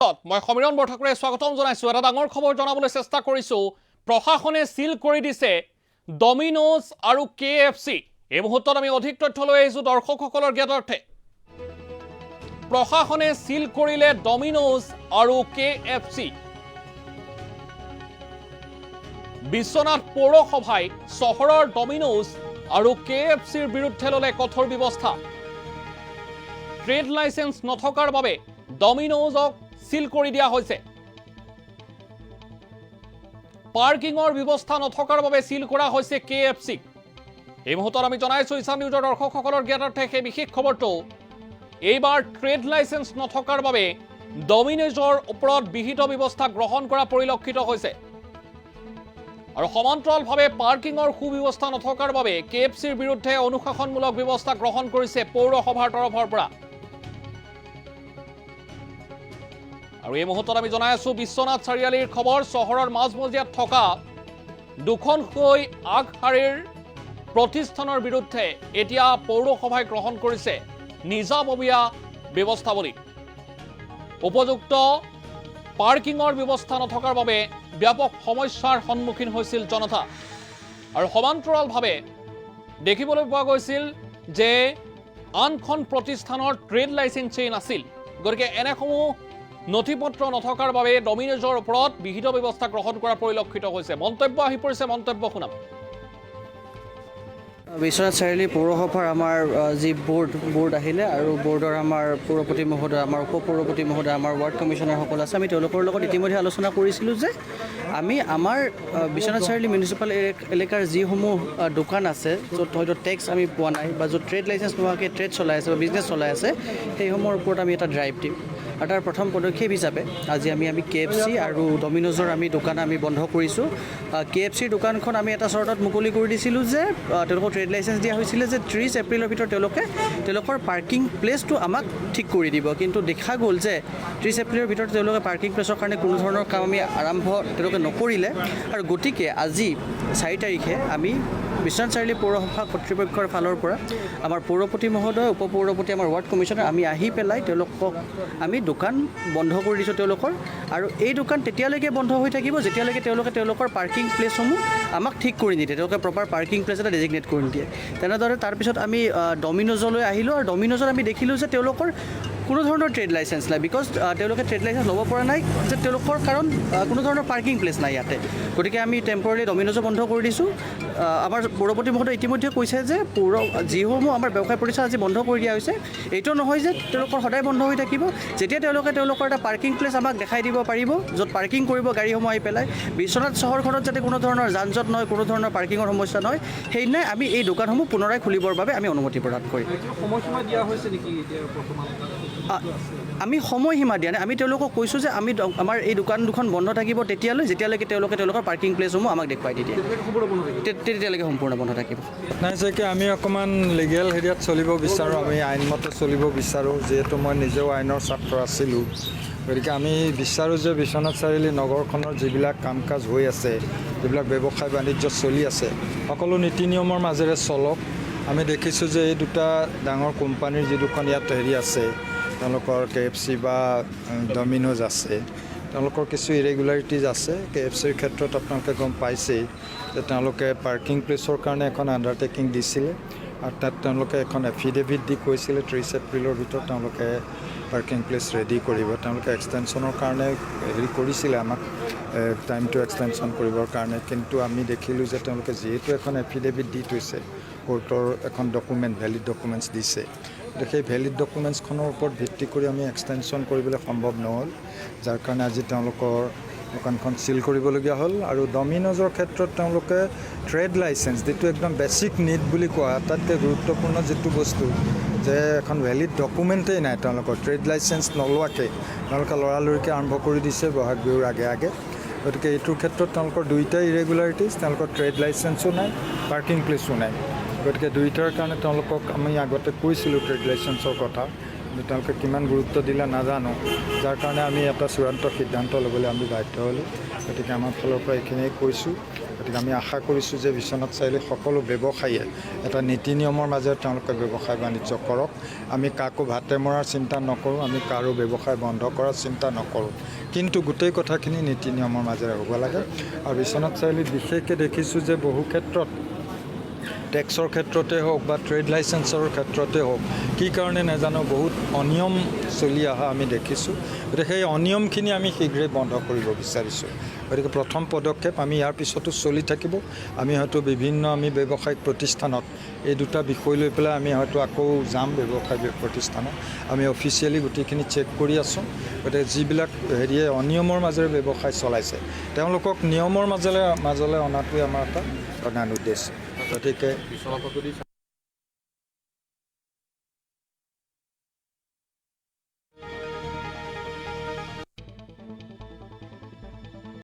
মই সমীৰণ বৰঠাকুৰে স্বাগতম জনাইছো। এটা ডাঙৰ খবৰ জনাবলৈ চেষ্টা কৰিছো। প্ৰশাসনে চিল কৰি দিছে ডমিন'জ আৰু কেএফচি। এই মুহূৰ্তত আমি অধিক তথ্য লৈ আহিছো দৰ্শকসকলৰ জ্ঞাতাৰ্থে। প্ৰশাসনে চিল কৰিলে ডমিন'জ আৰু কেএফচি। বিশ্বনাথ পৌৰসভাই চহৰৰ ডমিন'জ আৰু কেএফচিৰ বিৰুদ্ধে ল'লে কঠোৰ ব্যৱস্থা। ট্ৰেড লাইচেন্স নথকাৰ বাবে ডমিন'জক চিল কৰি দিয়া হৈছে। পাৰ্কিঙৰ ব্যৱস্থা নথকাৰ বাবে চিল কৰা হৈছে কেএফচিক। এই মুহূৰ্তত আমি জনাইছো ইছান নিউজৰ দৰ্শকসকলৰ জ্ঞাতাৰ্থে সেই বিশেষ খবৰটো। এইবাৰ ট্ৰেড লাইচেন্স নথকাৰ বাবে ডমিন'জৰ ওপৰত বিহিত ব্যৱস্থা গ্ৰহণ কৰা পৰিলক্ষিত হৈছে আৰু সমান্তৰালভাৱে পাৰ্কিঙৰ সুব্যৱস্থা নথকাৰ বাবে কেএফচিৰ বিৰুদ্ধে অনুশাসনমূলক ব্যৱস্থা গ্ৰহণ কৰিছে পৌৰসভাৰ তৰফৰ পৰা। আৰু এই মুহূৰ্তত আমি জনাই আছো বিশ্বনাথ চাৰিআলিৰ খবৰ। চহৰৰ মাজমজিয়াত থকা দুখনকৈ আগশাৰীৰ প্ৰতিষ্ঠানৰ বিৰুদ্ধে এতিয়া পৌৰসভাই গ্ৰহণ কৰিছে নিজাববীয়া ব্যৱস্থাৱলী। উপযুক্ত পাৰ্কিঙৰ ব্যৱস্থা নথকাৰ বাবে ব্যাপক সমস্যাৰ সন্মুখীন হৈছিল জনতা আৰু সমান্তৰালভাৱে দেখিবলৈ পোৱা গৈছিল যে আনখন প্ৰতিষ্ঠানৰ ট্ৰেড লাইচেন্সেই নাছিল। গতিকে এনেসমূহ নথি পত্ৰ নথকাৰ বাবে ডমিন'জৰ ওপৰত বিহিত ব্যৱস্থা গ্ৰহণ কৰা পৰিলক্ষিত হৈছে। মন্তব্য আহি পৰিছে, মন্তব্য শুনাম। বিশ্বনাথ চাৰিআলি পৌৰসভাৰ আমাৰ যি বৰ্ড আহিলে আৰু বৰ্ডৰ আমাৰ পৌৰপতি মহোদয়, আমাৰ উপ পৌৰপতি মহোদয়, আমাৰ ৱাৰ্ড কমিশ্যনাৰসকল আছে। আমি তেওঁলোকৰ লগত ইতিমধ্যে আলোচনা কৰিছিলোঁ যে আমি আমাৰ বিশ্বনাথ চাৰিআলি মিউনিচিপাল এলেকাৰ যিসমূহ দোকান আছে, য'ত হয়তো টেক্স আমি পোৱা নাই বা য'ত ট্ৰেড লাইচেঞ্চ নোহোৱাকৈ ট্ৰেড চলাই আছে বা বিজনেছ চলাই আছে, সেইসমূহৰ ওপৰত আমি এটা ড্ৰাইভ দিম। আৰু তাৰ প্ৰথম পদক্ষেপ হিচাপে আজি আমি কেএফচি আৰু ডমিন'জৰ আমি দোকান আমি বন্ধ কৰিছোঁ। কেএফচিৰ দোকানখন আমি এটা চৰ্তত মুকলি কৰি দিছিলোঁ যে তেওঁলোকক ট্ৰেড লাইচেঞ্চ দিয়া হৈছিলে যে 30 এপ্ৰিলৰ ভিতৰত তেওঁলোকে তেওঁলোকৰ পাৰ্কিং প্লেচটো আমাক ঠিক কৰি দিব। কিন্তু দেখা গ'ল যে 30 এপ্ৰিলৰ ভিতৰত তেওঁলোকে পাৰ্কিং প্লেচৰ কাৰণে কোনো ধৰণৰ কাম আমি আৰম্ভ তেওঁলোকে নকৰিলে। আৰু গতিকে আজি 4 তাৰিখে আমি বিশ্বনাথ চাৰিআলি পৌৰসভা কৰ্তৃপক্ষৰ ফালৰ পৰা আমাৰ পৌৰপতি মহোদয়, উপ পৌৰপতি, আমাৰ ৱাৰ্ড কমিশ্যনাৰ আমি আহি পেলাই তেওঁলোকক আমি দোকান বন্ধ কৰি দিছোঁ তেওঁলোকৰ। আৰু এই দোকান তেতিয়ালৈকে বন্ধ হৈ থাকিব যেতিয়ালৈকে তেওঁলোকে তেওঁলোকৰ পাৰ্কিং প্লেচসমূহ আমাক ঠিক কৰি নিদিয়ে, তেওঁলোকে প্ৰপাৰ পাৰ্কিং প্লেচ এটা ডেজিগনেট কৰি নিদিয়ে। তেনেদৰে তাৰপিছত আমি ডমিন'জলৈ আহিলোঁ আৰু ডমিন'জত আমি দেখিলোঁ যে তেওঁলোকৰ কোনো ধৰণৰ ট্ৰেড লাইচেঞ্চ নাই, because তেওঁলোকে ট্ৰেড লাইচেঞ্চ ল'ব পৰা নাই যে তেওঁলোকৰ কাৰণ কোনো ধৰণৰ পাৰ্কিং প্লেচ নাই ইয়াতে। গতিকে আমি টেম্পৰেৰী ডমিন'জো বন্ধ কৰি দিছোঁ। আমাৰ পৌৰপতি মহোদয় ইতিমধ্যে কৈছে যে যিসমূহ আমাৰ ব্যৱসায় প্ৰতিষ্ঠান আজি বন্ধ কৰি দিয়া হৈছে, এইটো নহয় যে তেওঁলোকৰ সদায় বন্ধ হৈ থাকিব। যেতিয়া তেওঁলোকে তেওঁলোকৰ এটা পাৰ্কিং প্লেচ আমাক দেখাই দিব পাৰিব, য'ত পাৰ্কিং কৰিব গাড়ীসমূহ আহি পেলাই, বিশ্বনাথ চহৰখনত যাতে কোনো ধৰণৰ যান জঁট নহয়, কোনো ধৰণৰ পাৰ্কিঙৰ সমস্যা নহয়, সেইদিনাই আমি এই দোকানসমূহ পুনৰাই খুলিবৰ বাবে আমি অনুমতি প্ৰদান কৰিম। সময়সীমা দিয়া হৈছে নেকি এতিয়া বৰ্তমান? আমি সময়সীমা দিয়া নাই। আমি তেওঁলোকক কৈছোঁ যে আমি আমাৰ এই দোকান দুখন বন্ধ থাকিব তেতিয়ালৈ যেতিয়ালৈকে তেওঁলোকে তেওঁলোকৰ পাৰ্কিং প্লেচসমূহ আমাক দেখুৱাই নিদিয়ে। সম্পূৰ্ণ বন্ধ থাকিব? তেতিয়ালৈকে সম্পূৰ্ণ বন্ধ থাকিব। নাই চাগে, আমি অকণমান লিগেল হেৰিয়াত চলিব বিচাৰোঁ, আমি আইনমতে চলিব বিচাৰোঁ। যিহেতু মই নিজেও আইনৰ ছাত্ৰ আছিলোঁ, গতিকে আমি বিচাৰোঁ যে বিশ্বনাথ চাৰিআলি নগৰখনৰ যিবিলাক কাম কাজ হৈ আছে, যিবিলাক ব্যৱসায় বাণিজ্য চলি আছে, সকলো নীতি নিয়মৰ মাজেৰে চলক। আমি দেখিছোঁ যে এই দুটা ডাঙৰ কোম্পানীৰ যি দুখন ইয়াত হেৰি আছে, তেওঁলোকৰ কেএফচি বা ডমিন'জ আছে, তেওঁলোকৰ কিছু ইৰেগুলাৰিটিজ আছে। কেএফচিৰ ক্ষেত্ৰত আপোনালোকে গম পাইছেই যে তেওঁলোকে পাৰ্কিং প্লেচৰ কাৰণে এখন আণ্ডাৰটেকিং দিছিলে আৰু তাত তেওঁলোকে এখন এফিডেভিট দি কৈছিলে 30 এপ্ৰিলৰ ভিতৰত তেওঁলোকে পাৰ্কিং প্লেচ ৰেডি কৰিব। তেওঁলোকে এক্সটেনশ্যনৰ কাৰণে হেৰি কৰিছিলে আমাক, টাইমটো এক্সটেনশ্যন কৰিবৰ কাৰণে। কিন্তু আমি দেখিলোঁ যে তেওঁলোকে যিহেতু এখন এফিডেভিট দি থৈছে, কোৰ্টৰ এখন ডকুমেণ্ট, ভেলিড ডকুমেণ্টছ দিছে, গতিকে সেই ভেলিড ডকুমেণ্টছখনৰ ওপৰত ভিত্তি কৰি আমি এক্সটেনশ্যন কৰিবলৈ সম্ভৱ নহ'ল, যাৰ কাৰণে আজি তেওঁলোকৰ দোকানখন চিল কৰিবলগীয়া হ'ল। আৰু ডমিন'জৰ ক্ষেত্ৰত তেওঁলোকে ট্ৰেড লাইচেঞ্চ, যিটো একদম বেছিক নিড বুলি কোৱা, আটাইতকৈ গুৰুত্বপূৰ্ণ যিটো বস্তু, যে এখন ভেলিড ডকুমেণ্টেই নাই তেওঁলোকৰ। ট্ৰেড লাইচেঞ্চ নোলোৱাকৈ তেওঁলোকে লৰালৰিকৈ আৰম্ভ কৰি দিছে বহাগ বিহুৰ আগে আগে। গতিকে এইটোৰ ক্ষেত্ৰত তেওঁলোকৰ দুইটাই ইৰেগুলাৰিটিজ, তেওঁলোকৰ ট্ৰেড লাইচেঞ্চো নাই, পাৰ্কিং প্লেচো নাই। গতিকে দুইটাৰ কাৰণে তেওঁলোকক আমি আগতে কৈছিলোঁ ট্ৰেড লাইচেঞ্চৰ কথা, কিন্তু তেওঁলোকে কিমান গুৰুত্ব দিলে নাজানো, যাৰ কাৰণে আমি এটা চূড়ান্ত সিদ্ধান্ত ল'বলৈ আমি বাধ্য হ'লোঁ। গতিকে আমাৰ ফালৰ পৰা এইখিনিয়ে কৈছোঁ। গতিকে আমি আশা কৰিছোঁ যে বিশ্বনাথ চাৰিআলি সকলো ব্যৱসায়ীয়ে এটা নীতি নিয়মৰ মাজেৰে তেওঁলোকে ব্যৱসায় বাণিজ্য কৰক। আমি কাকো ভাতে মৰাৰ চিন্তা নকৰোঁ, আমি কাৰো ব্যৱসায় বন্ধ কৰাৰ চিন্তা নকৰোঁ, কিন্তু গোটেই কথাখিনি নীতি নিয়মৰ মাজেৰে হ'ব লাগে। আৰু বিশ্বনাথ চাৰিআলিত বিশেষকৈ দেখিছোঁ যে বহু ক্ষেত্ৰত টেক্সৰ ক্ষেত্ৰতে হওক বা ট্ৰেড লাইচেঞ্চৰ ক্ষেত্ৰতে হওক, কি কাৰণে নাজানো বহুত অনিয়ম চলি অহা আমি দেখিছোঁ। গতিকে সেই অনিয়মখিনি আমি শীঘ্ৰেই বন্ধ কৰিব বিচাৰিছোঁ। গতিকে প্ৰথম পদক্ষেপ আমি ইয়াৰ পিছতো চলি থাকিব। আমি হয়তো বিভিন্ন আমি ব্যৱসায়িক প্ৰতিষ্ঠানত এই দুটা বিষয় লৈ পেলাই আমি হয়তো আকৌ যাম। ব্যৱসায় প্ৰতিষ্ঠানত আমি অফিচিয়েলি গোটেইখিনি চেক কৰি আছোঁ। গতিকে যিবিলাক হেৰিয়ে অনিয়মৰ মাজেৰে ব্যৱসায় চলাইছে, তেওঁলোকক নিয়মৰ মাজলৈ অনাটোৱে আমাৰ এটা প্ৰধান উদ্দেশ্য। গতিকে বিশ্বনাথত যদি